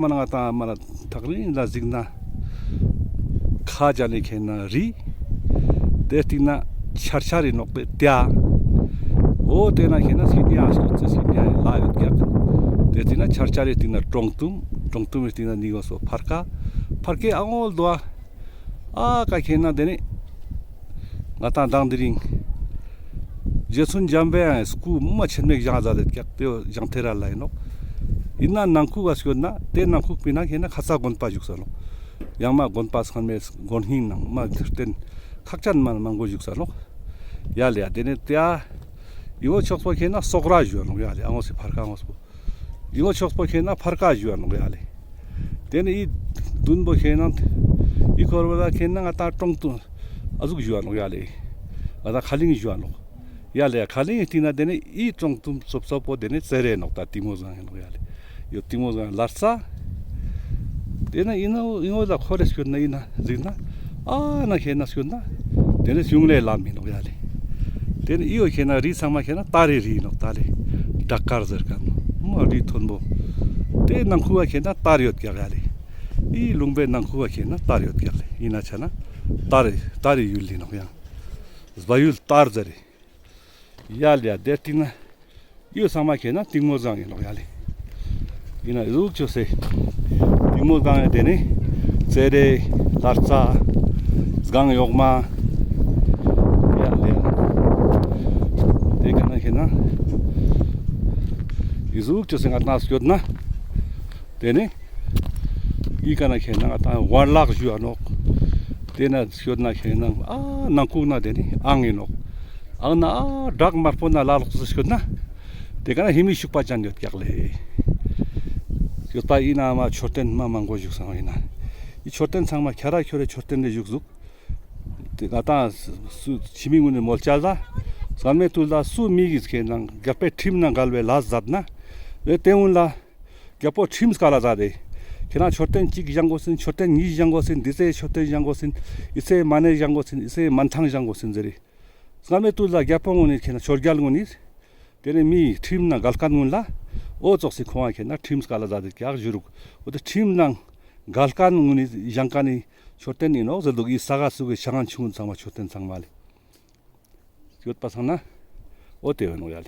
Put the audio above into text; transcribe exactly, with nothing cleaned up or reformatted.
མ་ན་ང་ཏང་མ་ན་ཐག་རིང་ལ་གཟིགས་ན་ཁ་ཅན་ནི་ཁེ་ན་རི། དེ་སྟིང་ན་ཆར་ཆར་རི་ནོག་པེ་ཏེ། འོ་དེ་ན་ཁེ་ན་སི་ནི་ཡ་སྐྱོད་ཚེ་སི་ནི་ཡ་ལ་ཡོད་ཀྱག། དེ་སྟིང་ན་ཆར་ཆར་རི་སྟིང་ན་ཀྲོང་ཏུམ། ཀྲོང་ཏུམ་རི་སྟིང་ན་ནི་གོ་སོ་ཕར་ཀ། ཕར་ཀའི་ཨ་ངོལ་དོ་ཨ། ཨ་ཀ་ཁེ་ན་དེ་ནི་ང་ཏང་དང་དེ་རིང་རྗེ་བཙུན་འཇམ་པའི་དབྱངས་སྐུ་མ་ཆེན་མེད་བཞེངས་མཛད་དེ་ཀྱག། དེ་བོ་བཞེངས་ཐེ་ར་ལ་ཡིན་ནོག། ཡིན་ན་ནང་ཁུག་ག་སྐྱོད་ན་དེ་ནང་ཁུག་པི་ན་ཁེ་ན་ཁ་ཚ་དགོན་པ་བཞུགས་ས་ནོག། ཡང་མ་དགོན་པ་ཚང་མའི་དགོན་རྙིང་ནང་མ་རྟེན་ཁག་ཅན་མ་མང་པོ་བཞུགས་ས་ནོག། ཡ་ལེ་ཡ་དེ་ནི་དེ་ཨ་ཡི་བོ་ཕྱོགས་པོ་ཁེ་ན་སོག་ར་བཞུགས་ནོག། ཡ་ལེ་ཨ་ངོ་སི་ཕར་ཀ་ཨ་ངོ་སི་བོ། ཡི་བོ་ཕྱོགས་པོ་ཁེ་ན་ཕར་ཀ་བཞུགས་ནོག་ཡ་ལེ། དེ་ནི་ཡི་བདུན་པོ་ཁེ་ན་ཡི་འཁོར་བ་ལ་ཁེ་ན་ང་ཏང་ཀྲོང་ཏུམ་ཨ་ཟུག་བཞུགས་ནོག་ཡ་ལེ། ང་ཏང་ཁ་གླིང་བཞུགས་ནོག། ཡ་ལེ་ཁ་གླིང་སྟིང་ན་དེ་ནི་ཡི་ཀྲོང་ཏུམ་ཙོབ་ཙོབ་པོ་དེ་ནི་ཙེ་རེ་ནོག་ད་ཏིང་མོ་སྒང་ཡིན་ནོག་ཡ་ལེ། ཡོ་ཏིང་མོ་སྒང་ལར་ས། དེ་ན་ཡིན་ནོ་ཡིན་ནོ་ལ་ཁོ་རེ་སྐྱོད་ན་ཡིན་ན་གཟིགས་ན། ཨ་ན་ཁེ་ན་སྐྱོད་ན། དེ་ནི་གཞུང་ལས་ལམ་ཡིན་ནོག་ཡ་ལེ། དེ་ནི་ཨི་ཡོ་ཁེ་ན་རི་ཚང་མ་ཁེ་ན་སྟར་རི་རི་ནོག་ད་ལེ། བྲག་དཀར་ཟེར་ཁན་མ་རི་མཐོན་པོ། དེ་ནང་ཁུག་བ་ཁེ་ན་སྟར་ཡོད་ཀྱག་ཡ་ལེ། ཨི་ལུང་པའི་ནང་ཁུག་བ་ཁེ་ན་སྟར་ཡོད་ཀྱག་ལེ། ཡིན་ན་ཆ་ན་སྟར་རི་སྟར་རི་ཡུལ་ཡིན་ནོག་ཡང་། སྦ་ཡུལ་སྟར་ཟེར་རི། ཡ་ལེ་ཡ་དེ་སྟིང་ན། ཡོ་ཚང་མ་ཁེ་ན་ཏིང་མོ་སྒང་ཡིན་ནོག་ཡ་ལེ། ཡིན་ན་ཟུག་ཅོ་སེ། ཏིང་མོ་སྒང་ཡ་དེ་ནི་ཙེ་རེ་ལར་ས་སྒང་ཡོག་མ། ཡ་ལེ་ཡ། དེ་ཀ་ན་ཁེ་ན་ཡི་ཟུག་ཅོ་སེ་ང་ཏང་སྐྱོད་ན། དེ་ནི་ཡི་ཀ་ན་ཁེ་ན་ང་ཏང་ཝར་ལག་བཞུགས་ནོག། དེ་ན་སྐྱོད་ན་ཁེ་ན་ཨ་ནང་ཁུག་ན་དེ་ནི་ཨང་ཡིན་ནོག། ཨང་ན་ཨ་བྲག་དམར་པོ་ན་ལ་ལོག་སེ་སྐྱོད་ན། དེ་ཀ་ན་ཧེ་མི་ཤུག་པ་ཅན་ཡོད་ཀྱག་ལེ། ཡོད་པ་ཡིན་ན་མ་མཆོད་རྟེན་མ་མང་པོ་བཞུགས་སོང་ཡིན་ན། ཡི་མཆོད་རྟེན་ཚང་མ་ཁྱ་ར་ཁྱོ་རེ་མཆོད་རྟེན་ལ་བཞུགས་ཟུག། དེ་ང་ཏང་སུ་ཕྱི་མི་ངུན་ནི་མོལ་ཅ་ལ། སྔན་མའི་དུས་ལ་སུ་མི་གིས་ཁེ་ན་རྒྱལ་པོའི་ཁྲིམས་ནང་འགལ་བའི་ལས་མཛད་ན། དེ་དེ་ཀུན་ལ་རྒྱལ་པོ་ཁྲིམས་ག་ལ་མཛད་དེ། ཁེ་ན་མཆོད་རྟེན་གཅིག་བཞེངས་དགོས་ཟིན། མཆོད་རྟེན་གཉིས་བཞེངས་དགོས་ཟིན། འདི་ཚེ་མཆོད་རྟེན་བཞེངས་དགོས་ཟིན། ཨི་ཚེ་མ་ཎི་བཞེངས་དགོས་ཟིན། ཨི་ཚེ་མན་ཐང་བཞེངས་དགོས་ཟིན་ཟེར་རེ། སྔན་མའི་དུས་ལ་རྒྱལ་པོ་ངུན་ནི་ཁེ་ན་ཆོས་རྒྱལ་ངུན་ནི། དེ་ནི་མིའི་ཁྲིམས་ནང་འགལ་ཁན་ངུན་ལ། འོ་ཙོགས་སི་ཁོང་ང་ཁེ་ན་ཁྲིམས་ག་ལ་མཛད་དེ་ཀྱག་ཞུ་རུག། འོ་དེ་ཁྲིམས་ནང་འགལ་ཁན་ངུན་ནི་བཞེངས་ཁན་ནི་མཆོད་རྟེན་ཡིན་ནོག་ཟེར་འདུག། ཨི་ས་ག་སུ་གི་ཞང་ཆུང་ཚང་མ་མཆོད་རྟེན་ཚང་མ་ལེ། ཡོད་པ་སང་ན། འོ་དེ་བོ་ནོག་ཡ་ལེ།